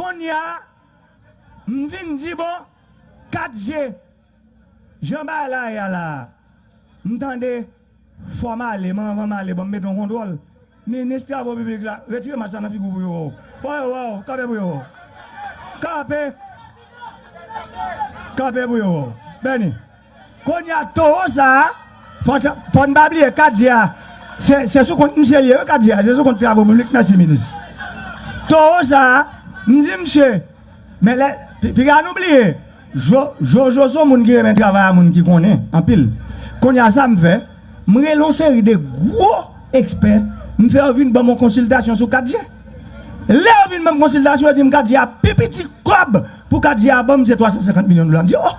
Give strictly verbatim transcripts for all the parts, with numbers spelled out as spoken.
Kounye a, m vin di, bon, kat G, jan bagay la ye a la a, m tande, fò m ale, men anvan m ale, ban m mete yon kontwòl. Minis Travo Piblik la, retire mas la nan figi w pou yo wè w. Fò yo wè w, kanpe pou yo wè w. Kanpe. Kanpe pou yo wè w. Bèni. Kounye a, towo sa a, fò, fò n pa bliye, kat G a, se, se sou kont misye l ye, wi, kat G a, se sou kont Travo Piblik, mèsi, minis. Towo sa a, m di misye, men lè, pi-, piga nou bliye, Jo-, Jojo se yon moun ki renmen travay a moun ki konnen anpil. Kounye a, sa m fè, m rele yon seri de gwo ekspè, m fè yo vin ban m yon konsiltasyon sou kat G. Lè yo vin ban m konsiltasyon, yo di m kat G a pi piti kòb pou kat G a ban m se twa san senkant milyon dola. M di, oh!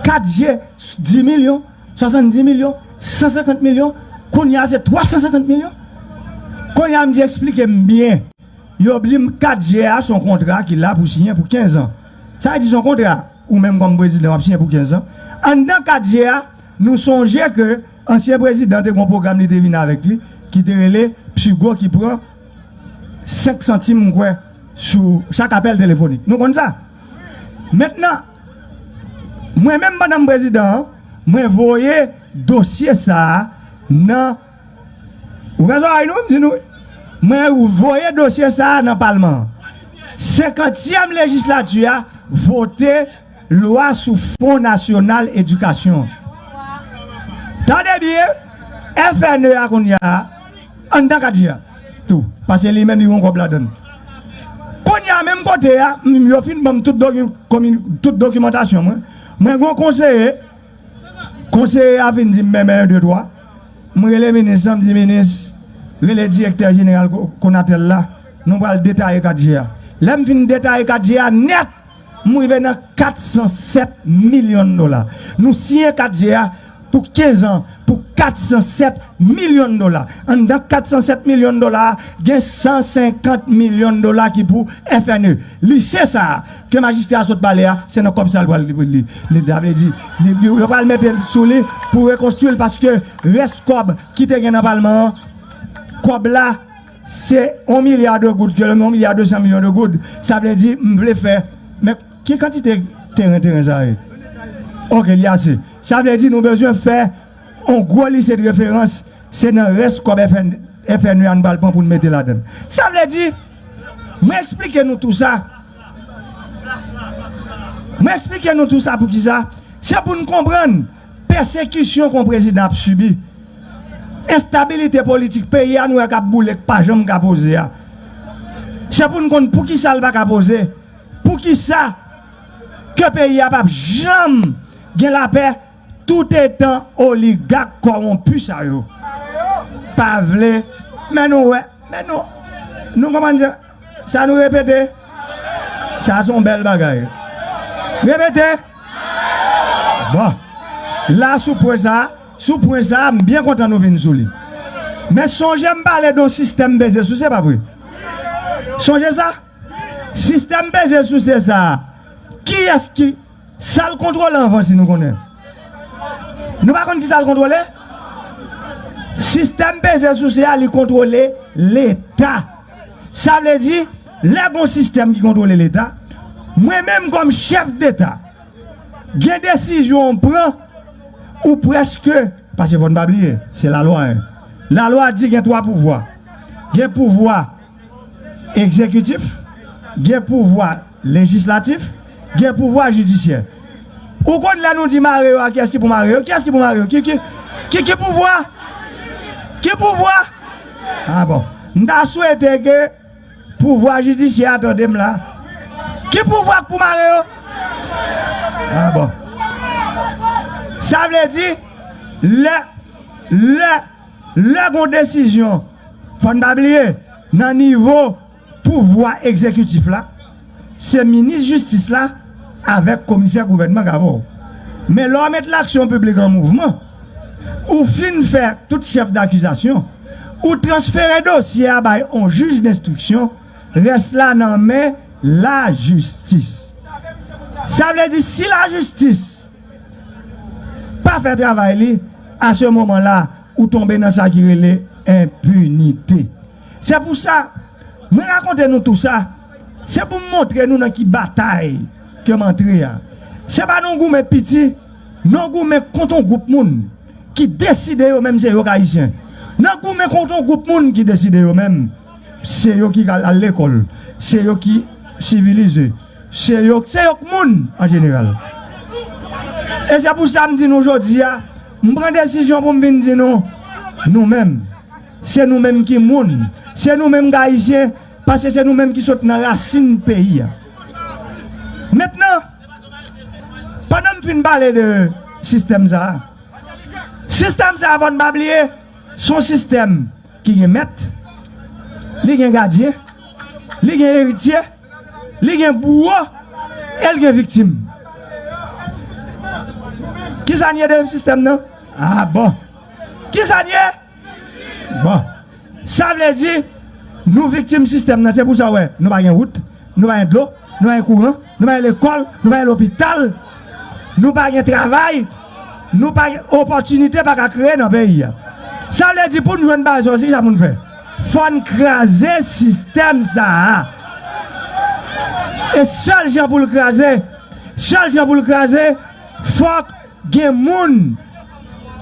Kat G, dis milyon, swasanndis milyon, san senkant milyon, kounye a se twa san senkant milyon. Kounye a, m di, eksplike m byen. Yo di m kat G a se yon kontra ki la pou siyen pou kenz an. Sa vle di se yon kontra, ou menm kòm prezidan w ap siyen pou kenz an. Anndan kat G a, nou sonje ke ansyen prezidan te gen yon pwogram li te vin avèk li, ki te rele Psygo ki pran senk santim, m kwè, sou chak apèl telefonik. Nou konn sa? Mentnan, mwen menm pandan m prezidan an, mwen voye dosye sa a nan, ou fè zòrèy nou, m di nou, mwen voye dosye sa a nan palman an. Senkantyèm lejislati a vote lwa sou Fon Nasyonal Edikasyon. Tande byen, F N E a kounye a, anndan kat G a tou. Paske li menm li gen yon kòb ladann. Kounye a, menm kote a, m, yo fin ban m tout doki-, komi-, tout dokimantasyon mwen. Mwen gen yon konseye, konseye a vin di m, men, men, de, twa. M rele minis lan, m di, minis, rele direktè jeneral Ko-, Konatel la, nou pral detaye kat G a. Lè m fin detaye kat G a nèt, m rive nan kat san sèt milyon dola. Nou siyen kat G a pou kenz an, pou kat san sèt milyon dola. Anndan kat san sèt milyon dola a, gen san senkant milyon dola ki pou F N E. Lise sa a, ke majistra a sot pale a, se nan kòb sa a l pral li, li, li, sa vle di, li, li, yo pral mete l sou li pou rekonstwi l, paske rès kòb ki te gen nan palman an, kòb la, se yon milya de goud, ke yon milya de san milyon de goud. Sa vle di, m vle fè, men ki kantite teren, teren sa ye? Oke, li ase. Sa vle di, nou bezwen fè yon gwo lise de referans, se nan rès kòb F N, F N E a nou pral pran pou n mete ladann. Sa vle di, mwen eksplike nou tou sa. Mwen eksplike nou tou sa pou ki sa? Se pou n konprann pèsekisyon ke yon prezidan ap sibi. Enstabilite politik peyi a nou wè k ap boule, k pa janm ka poze a. Se pou n konn pou ki sa l pa ka poze. Pou ki sa ke peyi a p ap janm gen lapè toutetan oligak kòwonpi sa yo pa vle. Men nou wè, men nou, nou konprann sa, sa nou repete. Sa se yon bèl bagay. Repete. Bon. La, sou pwen sa, sou pwen sa, m byen kontan nou vin sou li. Men sonje m pale de yon sistèm peze souse, pa vre? Sonje sa? Sistèm peze souse sa a, kiyès ki, sa l kontwole anvan, si nou konnen? Nou pa konn ki sa l kontwole? Sistèm peze souse a, li kontwole Leta. Sa vle di, lè gon sistèm ki kontwole Leta, mwen menm kòm chèf Deta, gen desizyon w pran, ou prèske, paske fò n pa bliye, se lalwa, en. Lalwa di gen twa pouvwa. Gen pouvwa egzekitif, gen pouvwa lejislatif, gen pouvwa jidisyè. Ou konn lè nou di mare yo a, kiyès ki pou mare yo? Kiyès ki pou mare yo? Ki, ki, ki, ki pouvwa? Ki pouvwa? A bon. M ta swete ke pouvwa jidisyè a tande m la. Ki pouvwa k pou mare yo? A bon. Sa vle di, lè, lè, lè gon desizyon, fò n pa bliye, nan nivo pouvwa egzekitif la, se minis jistis la avèk komisè gouvènman k avè w. Men lè w met laksyon piblik an mouvman, ou fin fè tout chèf dakizasyon, ou transfere dosye a bay on jij denstriksyon, rès la nan men lajistis. Sa vle di, si lajistis pa fè travay li, a se moman la, ou tonbe nan sa ki rele enpinite. Se pou sa, mwen rakonte nou tou sa, Se pou m montre nou nan ki batay ke m antre a. Se pa nan goumen piti, nan goumen kont yon gwoup moun ki deside yo menm se yo k Ayisyen. Nan goumen kont yon gwoup moun ki deside yo menm se yo ki al, al lekòl, se yo ki sivilize, se yo, se yo k moun an jeneral. E se pou sa m di nou jodi a, m pran desizyon pou m vin di nou, nou menm, se nou menm ki moun, se nou menm k Ayisyen, paske se nou menm ki sot nan rasin peyi a. Mentnan, pandan m fin pale de sistèm sa a, sistèm sa a, fò n pa bliye, se yon sistèm ki gen mèt, li gen gadyen, li gen eritye, li gen bouwo, e l gen viktim. Kisa n ye de sistèm nan? Ah bon. Kisa n ye? Bon. Sa vle di, nou viktim sistèm nan. Se pou sa w wè, nou pa gen wout, nou pa gen dlo, nou pa gen kouran, nou pa gen lekòl, nou pa gen lopital, nou pa gen travay, nou pa gen opòtinite pa ka kreye nan peyi a. Sa vle di, pou n jwenn bagay sa, se kisa pou n fè? Fò n kraze sistèm sa a. E sèl jan pou l kraze, sèl jan pou l kraze, fòk gen moun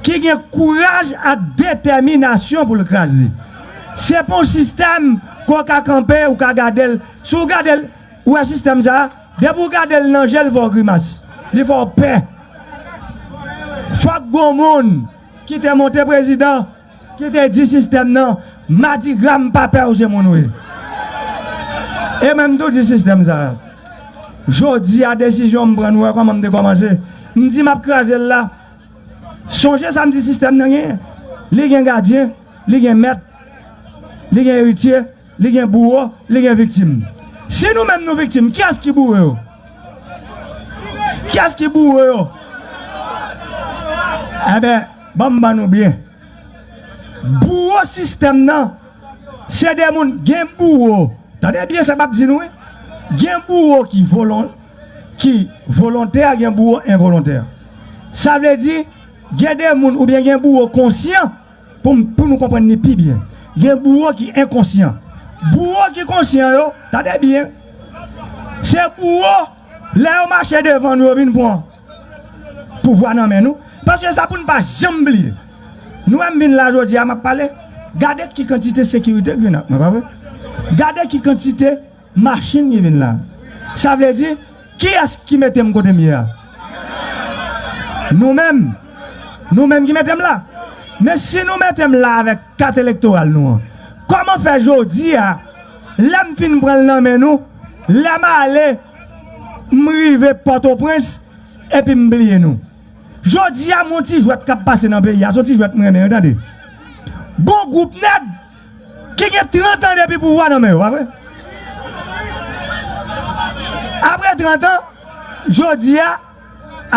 ki gen kouraj ak detèminasyon pou l kraze. Se pa yon sistèm ke w ka kanpe, ou ka gade l. Si w gade l, ou wè sistèm sa a, depi w gade l nan je l, li fè w grimas. Li fè w pè. Fòk gon moun ki te monte prezidan, ki te di sistèm nan, madigra m pa pè w, se moun ou ye. E mwen m tou di sistèm sa a. Jodi a, desizyon m pran, nou wè kòman m te kòmanse. M di m ap kraze l la. Sonje sa m di sistèm nan genyen. Li gen gadyen, li gen mèt, li gen eritye, li gen bouwo, li gen viktim. Si nou menm nou viktim, kiyès ki boure yo? Kiyès ki boure yo? Enben, ban m ban nou byen. Bouwo sistèm nan, se de moun, gen bouwo. Tande byen sa m ap di nou, wi. Gen bouwo ki volon-, ki volontè, gen bouwo envolontè. Sa vle di, gen de moun oubyen gen bouwo konsyan, pou m, pou nou konprann li pi byen. Gen bouwo ki enkonsyan. Bouwo ki konsyan yo, tande byen, se bouwo, lè yo mache devan nou, yo vin pran pouvwa nan men nou. Paske sa pou n pa janm bliye. Nou wè m vin la jodi a, m ap pale. Gade ki kantite sekirite k vin ak mwen, pa vre? Gade ki kantite machin ki vin la. Sa vle di, kiyès ki mete m kote m ye a? Nou menm. Nou menm ki mete m la. Men si nou mete m la avèk kat elektoral nou an, kòman fè jodi a, lè m fin pran l nan men nou, lè m ale, m rive Pòtoprens, epi m bliye nou? Jodi a, m yon ti jwèt k ap pase nan peyi a, se yon ti jwèt m renmen, wi, tande. Gon gwoup nèg ki gen trant an depi pouvwa nan men yo, pa vre? Apre trant an, jodi a,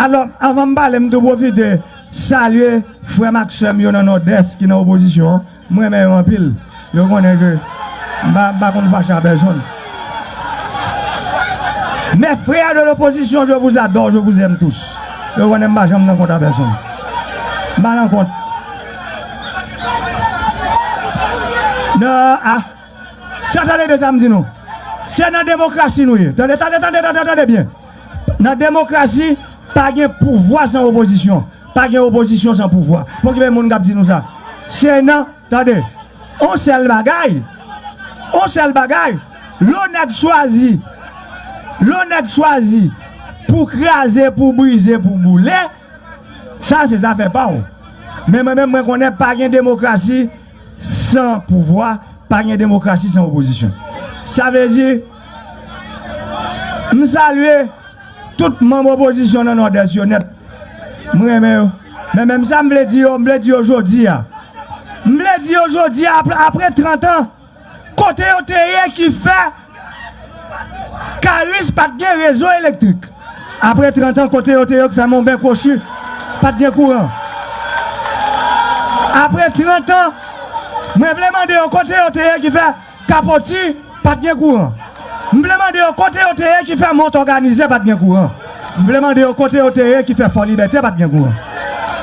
alò, anvan m pale, m tou pwofite salye frè m ak sè m yo nan Nòdès ki nan opozisyon an. M renmen yo anpil. Yo konnen ke m pa, m pa konn fache a pèsonn. Mes frères de l'opposition, je vous adore, je vous aime tous. Yo konnen m pa janm nan kont a pèsonn. M pa nan kont. Non, ah. Sa tande byen sa m di nou. Se nan demokrasi nou ye. Tande, tande, tande, tande, tande byen. Nan demokrasi, pa gen pouvwa san opozisyon. Pa gen opozisyon san pouvwa. Pokipe moun k ap di nou sa. Se nan, tande, on sèl bagay, on sèl bagay, lè yon nèg chwazi, lè yon nèg chwazi pou kraze, pou brize, pou boule, sa se zafè pa w. Men mwen menm, mwen konnen pa gen demokrasi san pouvwa, pa gen demokrasi san opozisyon. Sa vle di, m salye tout manm opozisyon nan Nòdès yo nèt. M renmen yo. Men menm sa m vle di yo, m vle di yo jodi a. M vle di yo jodi a, apre, apre trant an, kote yo te ye ki fè Karis pa t gen rezo elektrik? Apre trant an, kote yo te ye ki fè Monben Kwochi pa t gen kouran? Apre trant an, mwen vle mande yo kote yo te ye ki fè Kapoti pa t gen kouran. M vle mande yo kote yo te ye ki fè Mont Òganize pa t gen kouran. M vle mande yo kote yo te ye ki fè Fò Libète pa t gen kouran.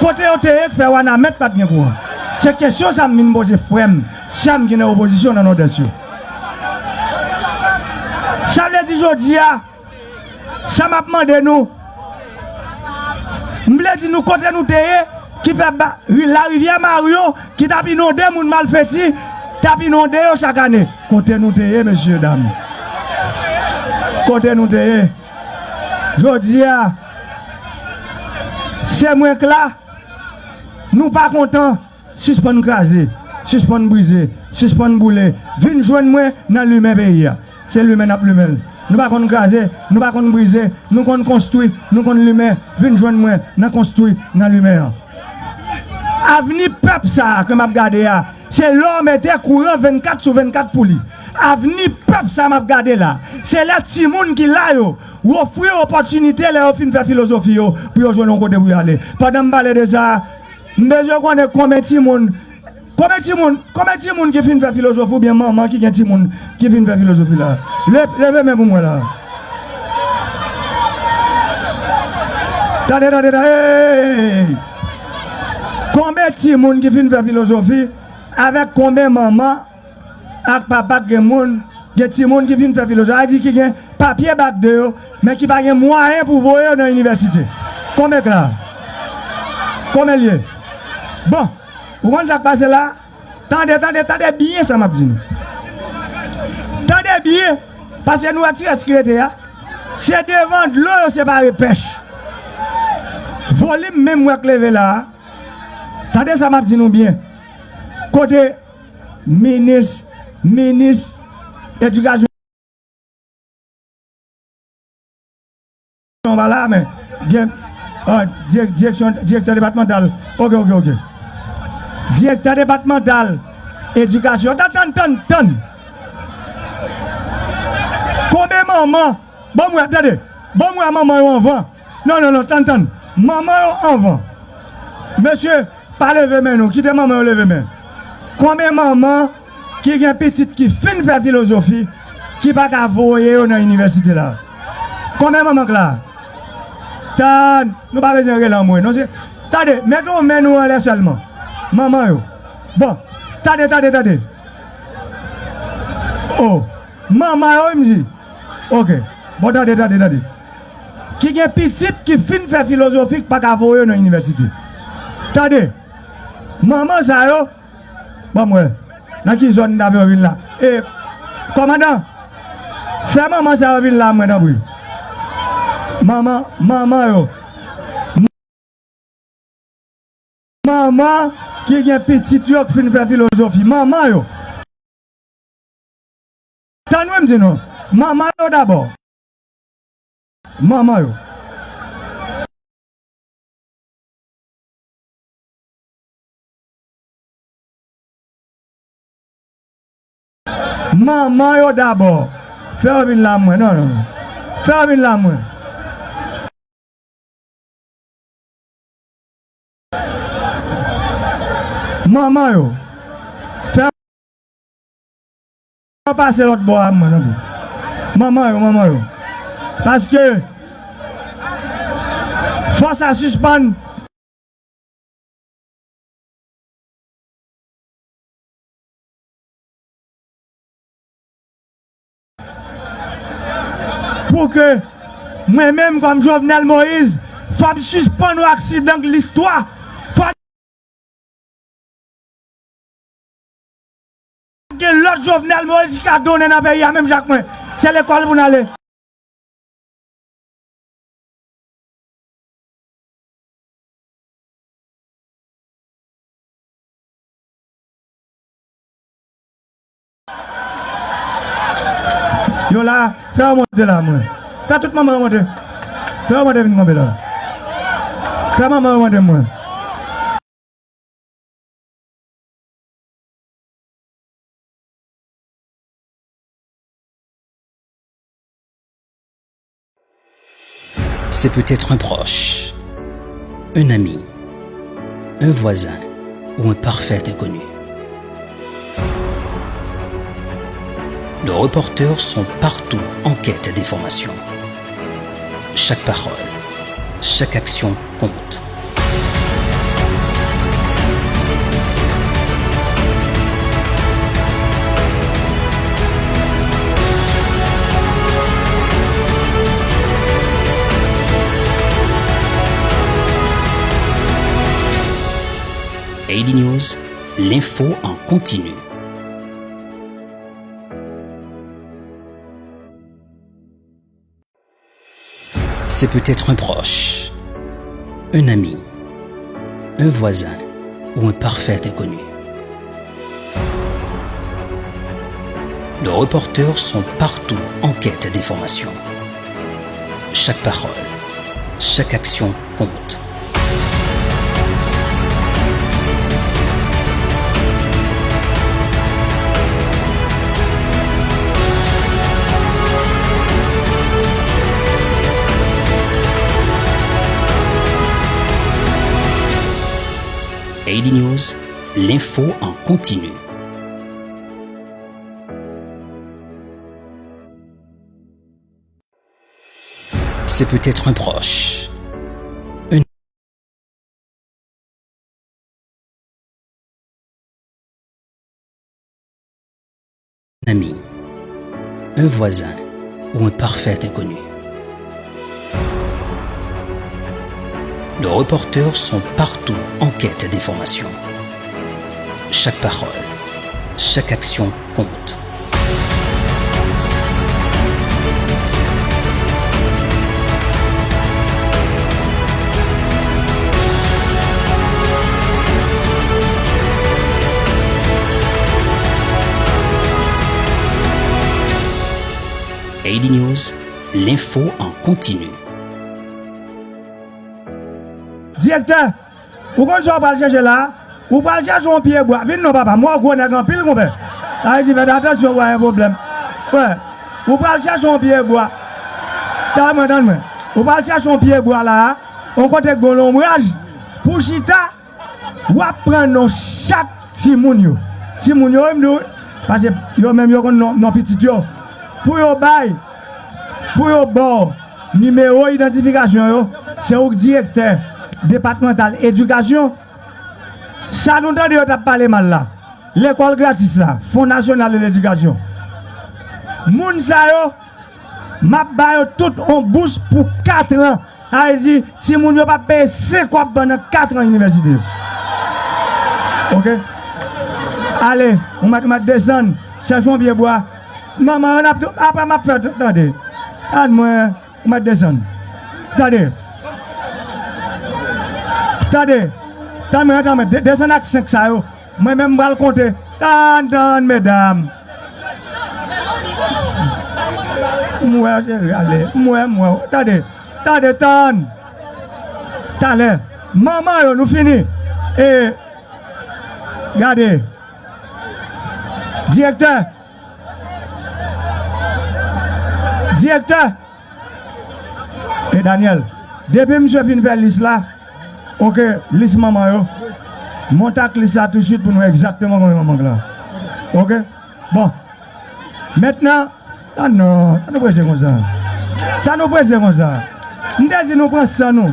Kote yo te ye ki fè Wanament pa t gen kouran. Se kesyon sa m vin poze frè m, sè m ki nan opozisyon nan Nòdès yo. Sa vle di jodi a, sa m ap mande nou, m vle di nou kote nou te ye, ki fè ba, ri, larivyè Mario, ki t ap inonde moun Malfeti, t ap inonde yo chak ane. Kote nou te ye, mesye dam? Kote nou te ye? Jodi a, se mwen k la, nou pa kontan. Sispann kraze, sispann brize, sispann boule. Vin jwenn mwen nan limen peyi a. Se limen n ap limen l. Nou pa konn kraze, nou pa konn brize, nou konn konstwi, nou konn limen. Vin jwenn mwen nan konstwi, nan limen an. Avni pèp sa a ke m ap gade a, se lè w mete kouran vennkat sou vennkat pou li. Avni pèp sa a m ap gade la, se lè timoun ki la yo, w ofri yo opòtinite lè yo fin fè filozofi yo, pou yo jwenn yon kote pou yo ale. Pandan m pale de sa, m bezwen konnen konbyen timoun, konbyen timoun, konbyen timoun ki fin fè filozofi oubyen manman ki gen timoun ki fin fè filozofi la. Le, leve men pou mwen la. Tande, tande, tande. Hey! Konbyen timoun ki fin fè filozofi avèk konbyen manman ak papa k gen moun, gen timoun ki fin fè filozofi, sa vle di ki gen papye bak de yo, men ki pa gen mwayen pou voye yo nan inivèsite. Konbyen k la? Konbyen l ye? Bon, ou konn sa k pase la? Tande, tande, tande byen sa m ap di nou. Tande byen, paske nou wè ti rès ki rete a, se devan dlo yo separe pèch. Volim menm w wè k leve la a, tande sa m ap di nou byen. Kote minis, minis edikasyon pa la, men gen, ah, dirèk-, direksyon, direktè depatmantal. Oke, oke, oke. Direktè depatmantal edikasyon. Tann, tann, tann, tann. Konbyen manman? Ban m wè, tande. Ban m wè manman yo anvan. Non, non, non, tann, tann. Manman yo anvan. Mesye, pa leve men nou. Kite manman yo leve men. Konbyen manman ki gen pitit ki fin fè filozofi, ki pa ka voye yo nan inivèsite la? Konbyen manman k la? Tann, nou pa bezwen rele anmwe, non, se, tande, mete yon men nou anlè sèlman. Manman yo. Bon, tande, tande, tande. Oh, manman yo, wi, m di. Oke. Bon, tande, tande, tande. Ki gen pitit ki fin fè filozofi k pa ka voye yo nan inivèsite. Tande. Manman sa yo, ban m wè, nan ki zòn n ta fè yo vin la? E, kòmandan, fè manman sa yo vin la, mwen, tanpri. Manman, manman yo. Manman ki gen pitit yo k fin fè filozofi. Manman yo. Tann wi m di nou. Manman yo dabò. Manman yo. Manman yo dabò. Fè yo vin la mwen. Non, non, non. Fè yo vin la mwen. Manman yo. Fè yo pase lòt bò a mwen, non, manman yo, manman yo. Paske fò sa sispann. Pou ke mwen menm kòm Jovenel Moïse, fò m sispann yon aksidan k listwa. Fò gen lòt Jovenel Moïse ki ka donnen nan peyi a menm jan ak mwen. Se lekòl pou n ale. Yo la, fè yo monte la, mwen. Fè tout manman yo monte. Fè yo monte vin kanpe la. Fè manman yo monte, mwen. C'est peut-être un proche, un ami, un voisin ou un parfait inconnu. Nos reporters sont partout en quête d'informations. Chaque parole, chaque action compte. Daily News, l'info en continu. C'est peut-être un proche, un ami, un voisin ou un parfait inconnu. Nos reporters sont partout en quête d'informations. Chaque parole, chaque action compte. Daily News, l'info en continu. C'est peut-être un proche, un ami, un voisin ou un parfait inconnu. Nos reporters sont partout en quête d'informations. Chaque parole, chaque action compte. Daily News, l'info en continu. Direktè, ou konn sa w pral chèche la? Ou pral chèche yon pye bwa. Vin non, papa. M wè w gwo nèg anpil, konpè. Sa vle di, fè atansyon, w a gen pwoblèm. Wè. Ou pral chèche yon pye bwa. Tann mwen, tann mwen. Ou pral chèche yon pye bwa la, yon kote k gen lonbraj, pou chita. W ap pran non chak timoun yo. Timoun yo, wi, m di w, wi. Paske yo menm, yo konn non, non pitit yo. Pou yo bay, pou yo ba w nimewo idantifikasyon yo, se ou k direktè depatmantal edikasyon. Sa nou tande yo t ap pale mal la, lekòl gratis la, Fonds National de l'Éducation. Moun sa yo, m ap ba yo tout on bous pou kat an. Sa vle di, timoun yo p ap peye senk kòb pandan kat an inivèsite. Oke? Ale, ou mèt, ou mèt desann, chèche yon pye bwa. Manman, ann ap, apre m ap fè, tande. Tann mwen, ou mèt desann. Tande. Tande. Tann mwen, tann mwen, de-, desann ak senk sa yo. Mwen menm m pral konte. Tann, tann, medam. M wè, cheri, ale. M wè, m wè. Tande. Tande, tann. Talè. Manman yo, nou fini. E, gade. Direktè. Direktè. E Daniel, depi misye fin fè lis la, oke, lis manman yo, monte ak lis la tousuit pou n wè egzakteman konbyen manman k la. Oke? Bon. Mentnan, ah non, sa nou prese konsa. Sa nou prese konsa. M te di nou pran san nou.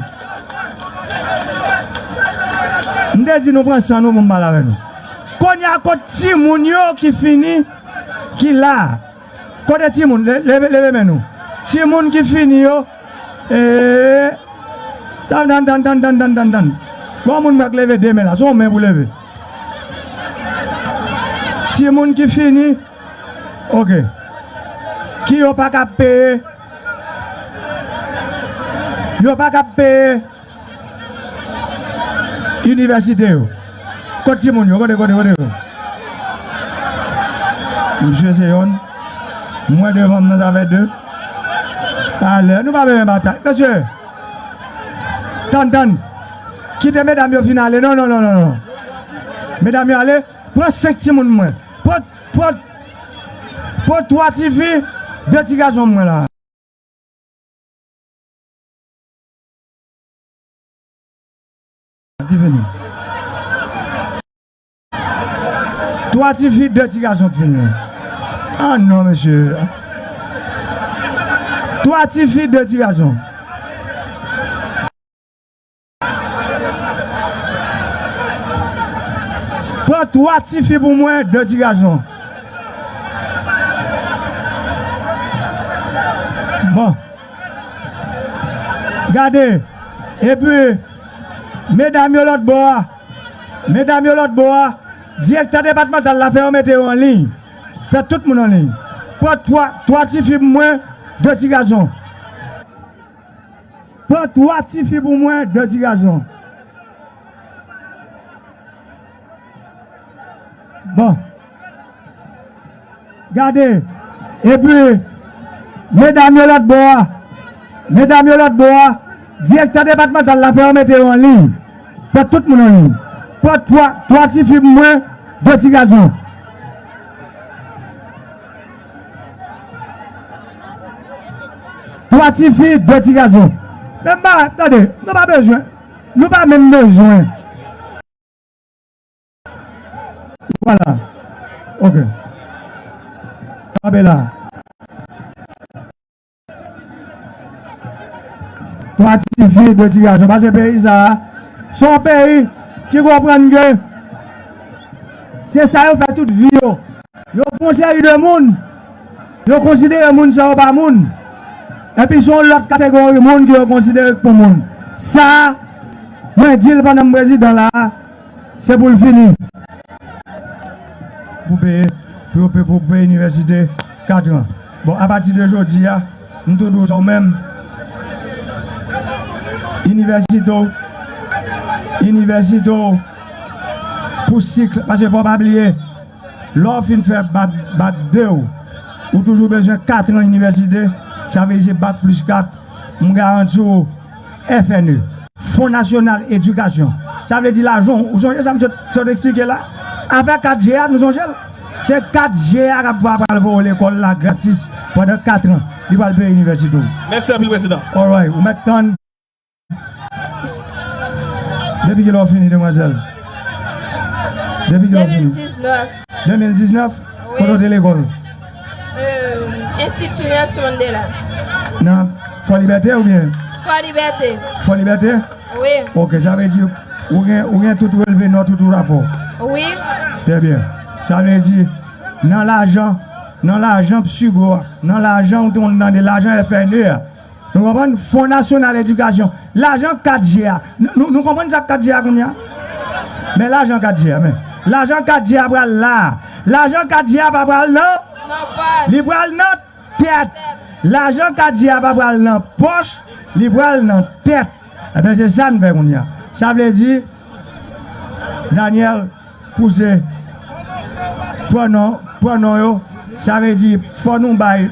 M te di nou pran san nou pou m pale avè nou. Kounye a, kot timoun yo ki fini, ki la? Kote timoun? Le-, leve, leve men nou. Timoun ki fini yo. Eee. Tann, tann, tann. Gon moun mwen k leve de men la. Se yon men pou leve. Timoun ki fini. Oke. Ki yo pa ka peye. Yo pa ka peye. Inivèsite yo. Kot timoun yo? Kote, kote, kote yo? Misye se yonn. M wè devan m nan sa fè de. Talè, nou pa bezwen batay. Mesye, tann, tann. Kite medam yo fin ale. Non, non, non, non, non. Medam yo ale. Pran senk timoun mwen. Pran, pran, pran twa tifi, de ti gason mwen la. Ki fini. Twa tifi, de ti gason ki fini. Ah non, mesye. Twa tifi, de ti gason. Pran twa tifi pou mwen, de ti gason. Bon. Gade. Epi, medam yo lòt bò a. Medam yo lòt bò a, direktè depatmantal la fè yo mete yo an liy. Fè tout moun an liy. Pran twa, twa tifi pou mwen, de ti gason. Pran twa tifi pou mwen, de ti gason. Bon. Gade. Epi, medam yo lòt bò a. Medam yo lòt bò a. Direktè depatmantal la fè yo mete yo an liy. Fè tout moun an liy. Pran twa, twa tifi pou mwen, de ti gason. Twa tifi, de ti gason. Men m pa, tande, nou pa bezwen. Nou pa menm bezwen. Vwala. Ok. Kanpe la. Twa tifi, de ti gason. Paske peyi sa a, se yon peyi ki konprann ke se sa yo fè tout vi yo. Yo pran yon seri de moun, yo konsidere moun sa yo pa moun. Epi se yon lòt kategori moun ke yo konsidere kòm moun. Sa a, mwen di l pandan m prezidan la a, se pou l fini. Pou peye, pou yo pe-, pou peye inivèsite kat an. Bon, apati de jodi a, m tou di w sa w menm. Inivèsite w, inivèsite w pou sik, paske fò w pa bliye, lè w fin fè bak, bak de w, ou toujou bezwen kat an inivèsite, sa vle di se bak plis kat, m garanti w, F N E, Fon Nasyonal Edikasyon. Sa vle di lajan, ou sonje sa m sot, sot eksplike la? Afè kat G a, nou sonje l? Se kat G a k ap pral voye w lekòl la gratis pandan kat an. Li pral peye inivèsite w. Mèsi anpil, prezidan. Alright, ou mèt tann. Depi kilè w fini, demwazèl? Depi kilè w fini? De mil diznèf. De mil diznèf? Wi. Kote w te lekòl? Euh, Enstiti Nelson Mandela. Nan Fò Libète oubyen? Fò Libète. Fò Libète? Wi. Ok, sa vle di ou gen, ou gen tout relve nòt ou tou rapò? Wi. Trè byen. Sa vle di, nan lajan, nan lajan Psigo a, nan lajan ou te konn tande, lajan F N E a, nou konprann? Fon Nasyonal Edikasyon. Lajan kat G a. Nou, nou, nou konprann sa k kat G a kounye a? Men lajan kat G a, men. Lajan kat G a pral la. Lajan kat G a pa pral nan. Nan pòch. Li pral nan tèt. Lajan kat G a pa pral nan pòch. Li pral nan tèt. Ebyen, se sa n fè kounye a. Sa vle di, Daniel, pouse. Pran non, pran non yo. Sa vle di, fò nou bay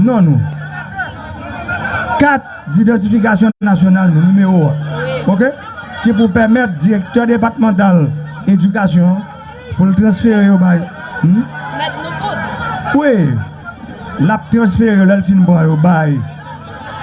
non nou. Kat didantifikasyon nasyonal nou, nimewo a. Wi. Ok? Ki pou pèmèt direktè depatmantal edikasyon an, pou l transfere yo bay. Hmm? Mèt nou bout. Wi. L ap transfere yo lè l fin pran yo bay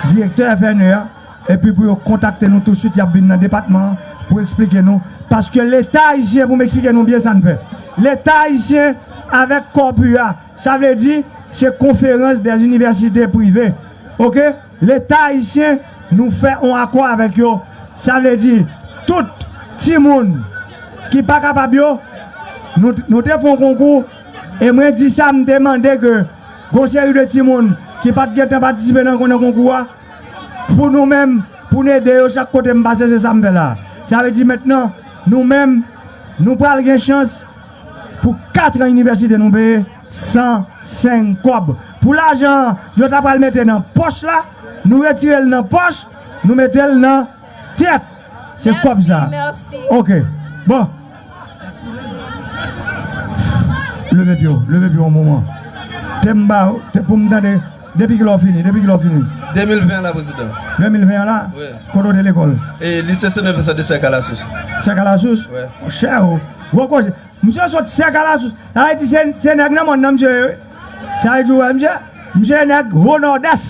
direktè F N E a. Epi pou yo kontakte nou tousuit, y ap vin nan depatman an pou eksplike nou. Paske Leta ayisyen, pou m eksplike nou byen sa n fè. Leta ayisyen avèk Corpu a, sa vle di se Conférence des Universités Privées. Ok? Leta ayisyen, nou fè yon akò avèk yo. Sa vle di tout timoun ki pa kapab yo, nou, nou te fè yon konkou. E mwen di sa, m te mande ke gon seri de timoun ki pa t gentan patisipe nan, nan konkou a, pou nou menm, pou n ede yo chak kote m pase, se sa m fè la. Sa vle di mentnan, nou menm, nou pral gen chans pou kat an inivèsite nou peye san senk kòb. Pou lajan yo ta pral mete nan pòch la, nou retire l nan pòch, nou mete l nan tèt. Se kòb sa. Mèsi, mèsi. Ok. Bon. Leve pye w, leve pye w yon moman. Te m ba, te pou m tande, depi kilè w fini, depi kilè w fini? De mil ven la, prezidan. De mil ven an la? Wi. Kote w te lekòl? E, Lise Sen Vincent de Sèkalasous. Sèkalasous? Wi. Monchè, o. Gwo koze. Misye sot Sèkalasous. Sa vle di se, se nèg nan mòn nan, misye ye, wi. Sa vle di, w wè, misye, misye nèg Ho Nòdès.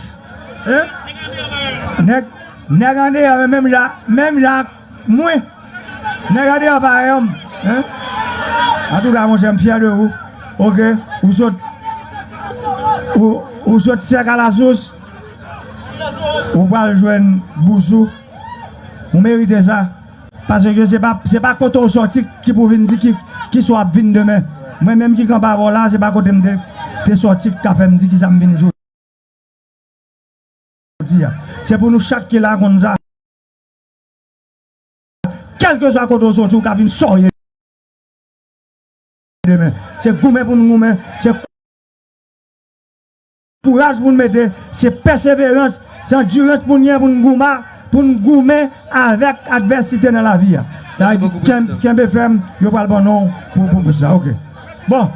Hein? Nèg, nèg andeyò, menm jan, menm jan ak mwen. Nèg andeyò parèy an m. Hein? Antouka, monchè, m fyè de ou. Ok? Ou sot, ou, ou sot Sèkalasous. Ou pral jwenn bous ou. Ou merite sa. Paske se pa, se pa kote w sòti ki pou vin di ki, ki sa w ap vin demen. Mwen menm ki kanpe avè w la, se pa kote m te, te sòti ki ka fè m di ki sa m vin jodi a. Se pou nou chak ki la konn sa. kèlkeswa kote w soti, ou ka vin sa w ye demen. Se goumen pou n goumen, se kouraj pou n mete, se pèseverans, se andirans pou n gen pou n goumen, pou n goumen avèk advèsite nan lavi a. Sa vle di, kenbe fèm, yo pral ban non pou, pou, pou sa, oke. Bon,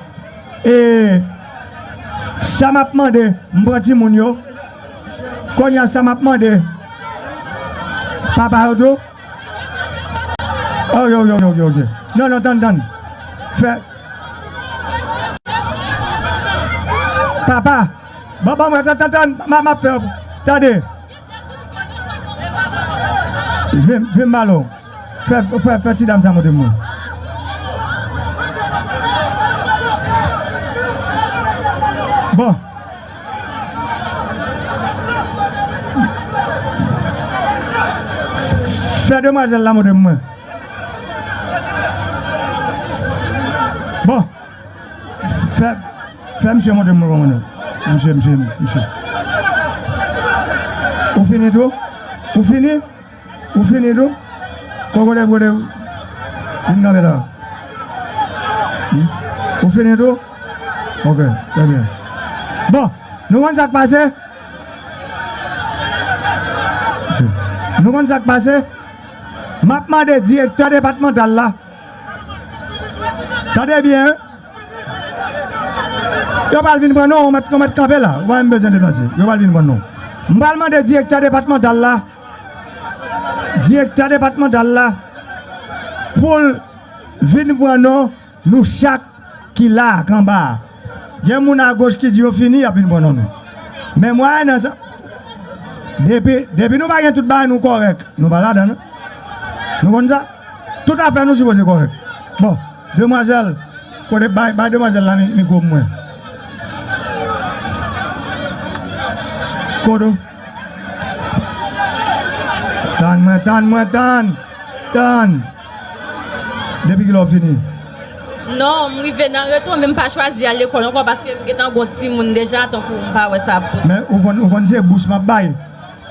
e sa m ap mande, m pran timoun yo. Kounye a, sa m ap mande, papa yo tou. Oke, oke, oke, oke, oke. Non, non, tann, tann. Fè. Papa. Bon, bon, mwen, tann, tann, tann. M ap fè. Tande. Vin, vin, Malo. Fè, fè, fè ti dam sa montre mwen. Bon. Fè demwazèl la montre mwen. Bon. Fè, fè misye montre mwen kòman. Misye, misye, misye. Ou fini tou? Ou fini? Ou fini tou? Kokote, kote, vin kanpe la. Hmm? Ou fini tou? Ok, trè byen. Bon, nou konn sa k pase? Nou konn sa k pase? M ap mande direktè depatmantal la. Tande byen, wi. Yo pral vin pran non, ou mèt, ou mèt kanpe la. Ou pa menm bezwen deplase. Yo pral vin pran non. M pral mande direktè depatmantal la. Direktè depatmantal la. Pou l vin pran non, nou chak ki la, k anba a. Gen moun agoch ki di yo fini, y ap vin pran non nou. Men mwayen nan sa, depi, depi nou pa gen tout bagay nou kòrèk, nou pa ladan, non. Nou konn sa? Tout afè nou sipoze kòrèk. Bon, demwazèl, kote, bay, bay demwazèl la mi-, mikwo pou mwen. Kote? Tann mwen, tann mwen, tann! Tann! Depi kilè w fini? Non, m rive nan reto, men m pa chwazi al lekòl ankò paske m gentan gon timoun deja, tankou m pa wè sa ap posib. Men ou konn, ou konn se bous m ap bay.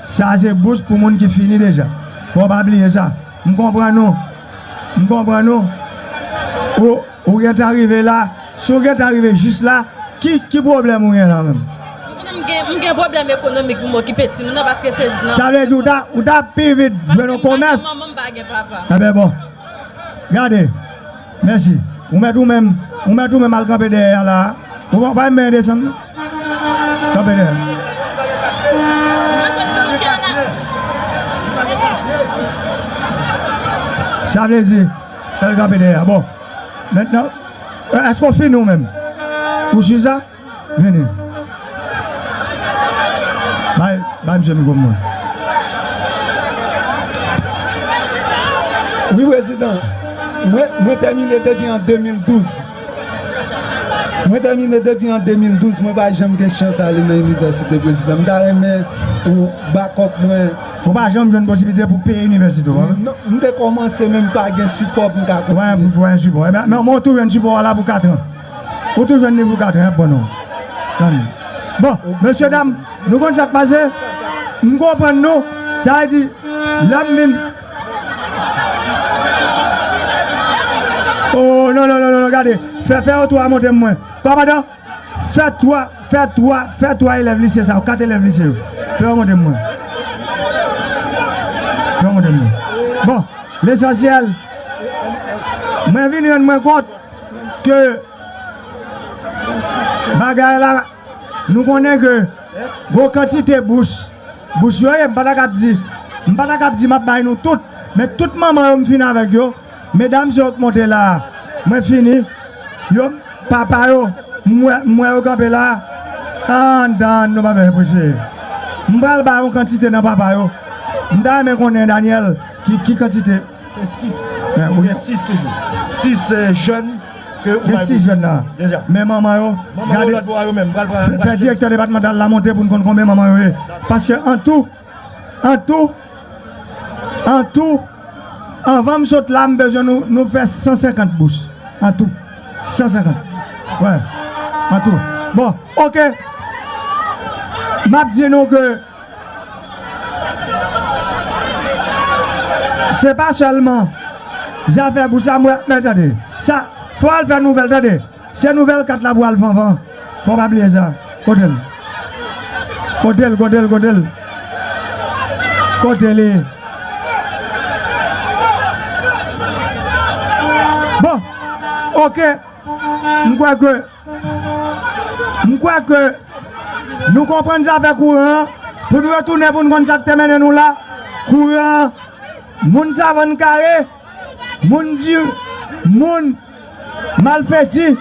Sa se bous pou moun ki fini deja. Fò w pa bliye sa. M konprann ou. M konprann ou. Ou, ou gentan rive la. Si w gentan rive jis la, ki, ki pwoblèm ou gen la menm? M konnen m gen, m gen pwoblèm ekonomik pou m okipe timoun nan paske se nan... Sa vle di ou ta, ou ta pi vit jwenn yon komès? M pa gen manman, m pa gen papa. Enben bon. Gade. Mèsi. Ou mèt ou menm, ou mèt ou menm al kanpe dèyè a la. Ou pa, ou pa menm desann, non? Kanpe dèyè. Sa vle di, al kanpe dèyè a. Bon. Mentnan, èske w fini ou menm? Ou si sa? Vini. Bay, bay misye mikwo mwen. Wi, prezidan. Mwen, mwen tèmine depi an de mil douz. Mwen tèmine depi an de mil douz. Mwen pa janm gen chans ale nan inivèsite, prezidan. M ta renmen ou bakòp mwen. Ou pa janm jwenn posiblite pou peye inivèsite w, a? Non, m te kòmanse, men m pa gen sipò pou m ka kontinye. Ou pa gen sipò. Enben, men ou toujou jwenn sipò a la pou kat an. Ou toujou jwenn li pou kat an, y ap pran non. Tann. Bon, mesye dam, nou konn sa k pase? M konprann nou. Sa vle di, lè m vin. Oh, non, non, non, non, non, gade. Fè, fè yo twa montre mwen. Kòmandan, fè twa, fè twa, fè twa elèv lise sa yo, kat elèv lise yo. Fè yo montre mwen. Fè yo montre mwen. Bon, lesansyèl, mwen vin rann mwen kont ke bagay la, nou konnen ke gwo kantite bous, bous yo ye, m pa ta kab di, m pa ta kab di m ap bay nou tout, men tout manman yo m fini avèk yo, medam yo k monte la a, mwen fini, yo, papa yo, m wè, m wè yo kanpe la a, ann, ann, nou pa bezwen prese. M pral bay yon kantite nan papa yo, m ta renmen konnen, Daniel, ki, ki kantite. Sis. Gen sis toujou. Sis, eh, jèn ke ou bay pou... Gen sis jèn la. Deja. Men manman yo, manman yo gade, lòt bò a yo menm, pral, pral, fè direktè depatmantal la monte pou n konn konbyen manman yo ye. Paske an tou, an tou, an tou, anvan m sot la, m bezwen nou, nou fè san senkant bous. An tou. San senkant. Wè. An tou. Bon, oke. M ap di nou ke se pa sèlman Zafè bouch la, mwen, men tande. Sa, fò al fè nouvèl, tande. Se nouvèl kat la pou al vanvan. Fò pa bliye sa. Kote l? Kote l, kote l, kote l? Kote li? Bon, oke. M kwè ke, m kwè ke nou konprann zafè kouran an. Pou n retounen, pou n konn sa k te mennen nou la. Kouran an, moun Savann Kare, moun di, moun Malfeti.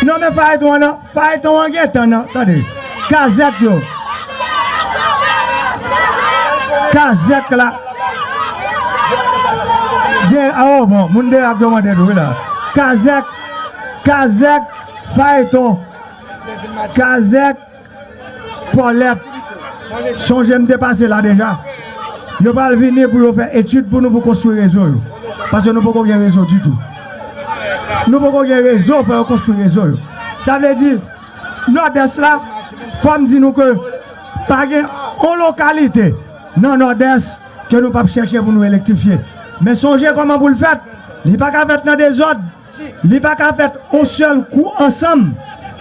Non, men fayton an, non. Fayton an gentan, non. Tande. Kazèk yo. Kazèk la. Gen, a, o, bon, moun Derak yo mande tou, wi, la. Kazèk, Kazèk, fayton. Kazèk, Pòlèt, sonje m te pase la deja. Yo pral vini pou yo fè etid pou nou, pou konstwi rezo yo. Paske nou poko gen rezo ditou. Nou poko gen rezo, fò yo konstwi rezo yo. Sa vle di, Nòdès la, fò m di nou ke pa gen yon lokalite nan Nòdès ke nou p ap chèche pou nou elektrifye. Men sonje kòman pou l fèt. Li pa ka fèt nan dezòd. Li pa ka fèt yon sèl kou ansanm.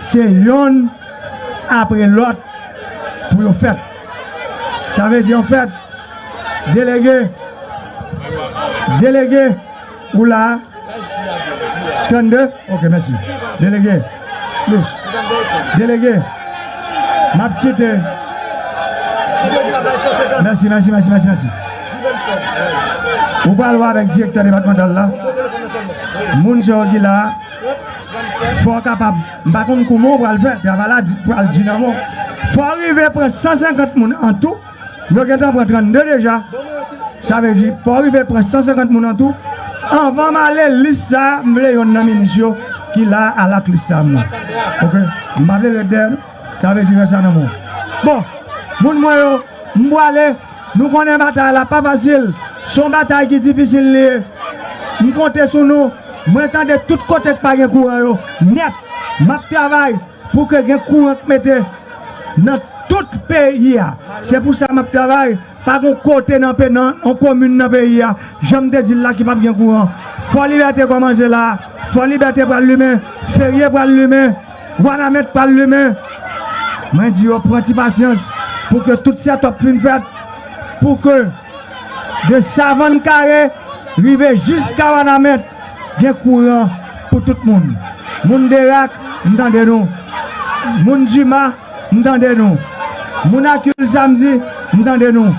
Se yonn apre lòt pou yo fèt. Sa vle di, anfèt, delege, delege, ou la a? Trannde? Ok, mèsi. Delege, plis. Delege, m ap kite. Mèsi, mèsi, mèsi, mèsi, mèsi. Ou pral wè avèk direktè depatmantal la. Moun sa yo ki la a, fò w kapab, m pa konn kouman w pral fè, travay la di, pral di nan men w. Fò w rive pran san senkant moun an tou, yo gentan pran trannde deja. Sa vle di, fò w rive pran san senkant moun an tou. Anvan m ale, lis sa a, m vle yonn nan minis yo ki la a al ak lis sa a, moun. Ok? M pa vle ret dèyè, non. Sa vle di rès la nan men w. Bon, moun mwen yo, m pwale, nou konnen batay la pa fasil. Se yon batay ki difisil li ye. M konte sou nou. Mwen tande tout kote k pa gen kouran yo nèt. M ap travay pou ke gen kouran k mete nan tout peyi a. Se pou sa m ap travay. Pa gon kote nan pe-, nan yon komin nan peyi a, jan m te di l la, ki p ap gen kouran. Fò Libète kòmanse la. Fò Libète pral limen. Ferye pral limen. Wanament pral limen. Mwen di yo pran ti pasyans pou ke tout sètòp fin fèt, pou ke de Savann Kare rive jiska Wanament, gen kouran pou tout moun. Moun Derak, m tande nou. Moun Dima, m tande nou. Moun Akil Samdi, m tande nou.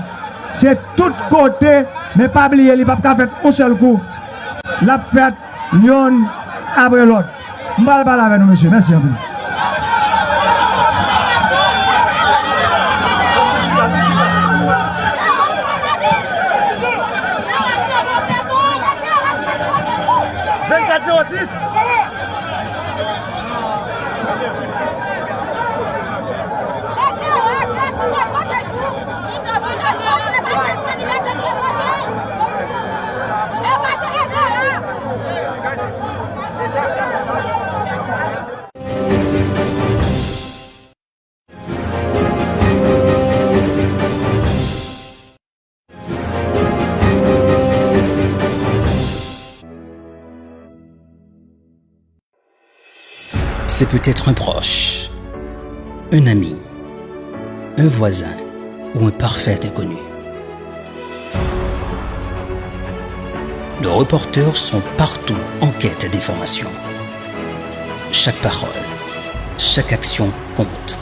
Se tout kote, men pa bliye, li p ap ka fèt yon sèl kou. L ap fèt yonn apre lòt. M pral pale avè nou, mesye. Mèsi anpil. Vennkat zewo sis. C'est peut-être un proche, un ami, un voisin ou un parfait inconnu. Nos reporters sont partout en quête d'informations. Chaque parole, chaque action compte.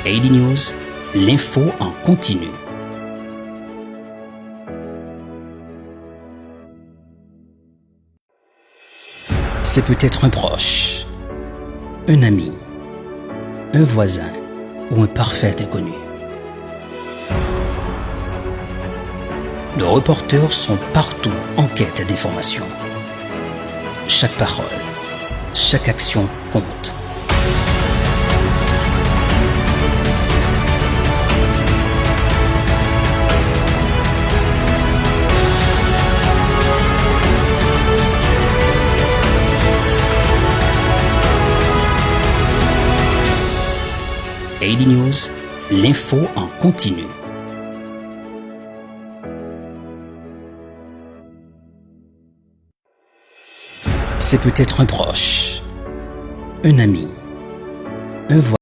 A D News, l'info en continu. C'est peut-être un proche, un ami, un voisin ou un parfait inconnu. Nos reporters sont partout en quête d'informations. Chaque parole, chaque action compte. Haiti News, l'info en continu. C'est peut-être un proche, un ami, un voisin.